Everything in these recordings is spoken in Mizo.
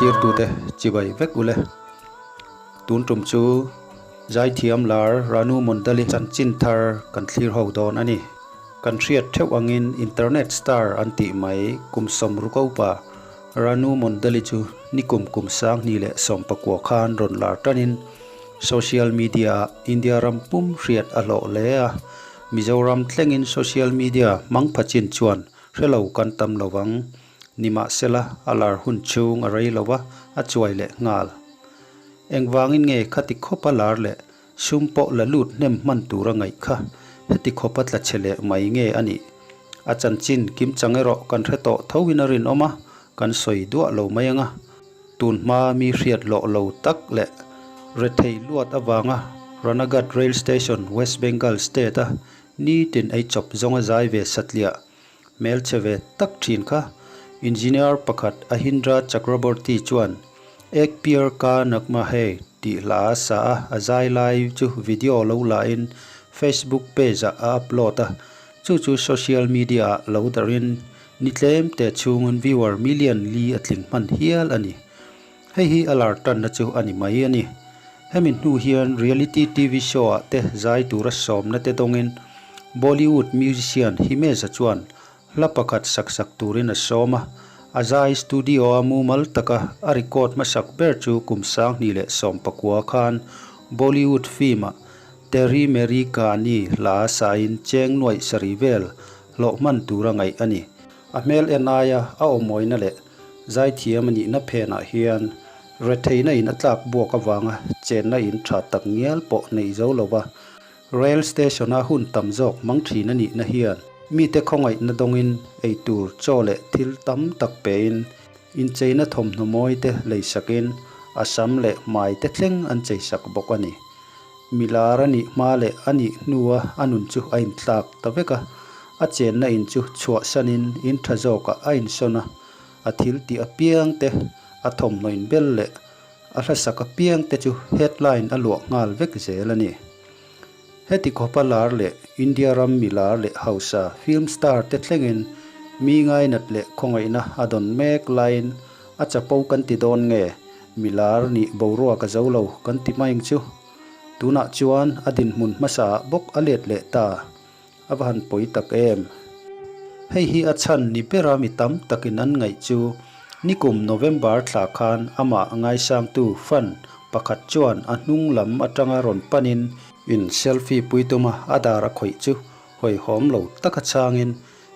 Thirtute chibai vek ule. Tun tum chu zaithiam lar Ranu Mondal-i chanchin thar kan thlir ho dawn a ni. Kan hriat theuh angin internet star an tih mai kum 60 upa Ranu Mondal-i chu nikum kum 2019 khan rawn lar tanin social media-ah India ram pum hriat a hlawh hle a. Mizoram thlengin social media hmang phachin chuan hrelo kan tam lovang. Nimahsela, a lar hun chhung a rei lo va, a chuai leh nghal. Engvangin nge khati khawpa lar leh sum pawh la lut hnem hman tura ngaih kha heti khawpa tla chhe leh mai nge a nih? A chanchin kim chang erawh kan hre tawh thoin a rinawm a, kan sawi duah lo mai ang a. Tun hma mi hriat lawh lo tak leh rethei luat avanga Ranaghat Rail Station, West Bengal State-a nitin ei chawp zawnga zai ve satliah Hmelchhe ve tak thin kha. Engineer pakhat Ahindra Chakraborty chuan Ek Pyar Ka Nagma Hai tih hla a sa a, a zai lai chu video lo la in Facebook page ah a upload a, chu chu social media ah lo darhin ni tlem te chhungin viewer million li a tling hman hial a ni. Hei hi a lar tanna chu a ni mai a ni. Hemi hnu hian reality TV show ah te zai tura sawmna te dawngin Bollywood musician Himesh-a chuan hla pakhat sak sak turin a sawm a, a zai studio a mumal taka a record hmasak ber chu kum 2019 khan Bollywood film ah Teri Meri Kahani hla sain cheng nuaih sarih vel hlawh hman tura ngaih a ni. A hmel en aia a awmawina leh zaithiam a nihna phenah hian retheihna in a tlak buak avanga chenna in tha tak ngial pawh neih zo lova Rail Station-a hun tam zawk hmang thin a nihna hian mite khawngaihna dawngin eitur chaw leh thil tam tak pein incheina thawmhnaw mawi te leisakin a sam leh hmai te thleng an cheisak bawk a ni. Milar a nih hma leh a nih hnua a nun chu a intlak ta vek a, a chenna in chu chhuahsanin in tha zawkah a insawn a, a thil tih apiang te, a thawmhnaw inbel leh a hlasak apiang te chu headline a luah nghal vek zel a ni. Heti khawpa lar leh India ram milar leh hausa film star te thlengin mi ngainat leh khawngaihna a dawn mek laiin A chapo kan ti dawn nge? Milar nih boruak a zo lo kan ti mai ang chu. Tunah chuan a dinhmun hmasa ah bawk a let leh ta. A va han pawi tak em? Hei hi a chhan ni bera mi tam takin an ngaih chu nikum November thla khan amah ngaisangtu fan pakhat chuan a hnung lam atanga rawn panin in selfie pui tuma a dar a khawih chu hawihhawm lo taka changin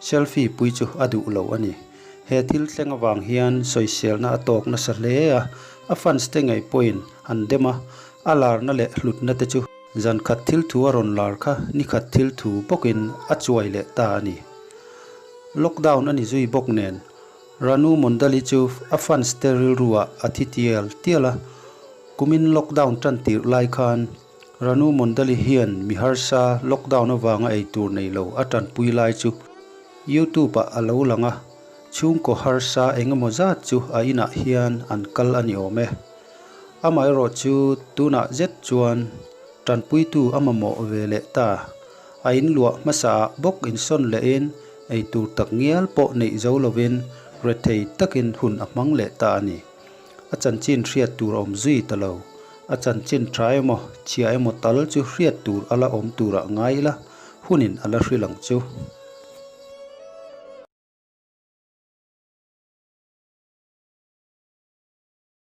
Selfie pui chu a duh lo a ni. He thil thleng avang hian sawiselna a tawk nasa hle a, a fans te ngei pawhin an dem a, a larna leh hlutna te chu zan khat thil thu a rawn lar kha ni khat thil thu bawkin a chuai leh ta a ni. Lockdown a ni zui bawk nen Ranu Mondal-i chu a fans te rilru ah a thi tial tial a, kumin lockdown tan tirh lai khan Ranu Mondal-i hian mi harsa lockdown avanga ei tur nei lo a tanpui lai chu YouTube ah a lo lang a, chhungkaw harsa eng emaw zat chu a inah hian an kal a ni awm e. Amaherawh chu tunah zet chuan tanpuitu a mamawh ve leh ta. A inluah hmasa ah bawk insawn lehin ei tur tak ngial pawh neih zo lovin rethei takin hun a hmang leh ta a ni. A chanchin hriat tur a awm zui ta lo. A chanchin tha emaw, chhia emaw tal chu hriat tur a la awm turah ngai ila, hunin a la hrilh ang chu.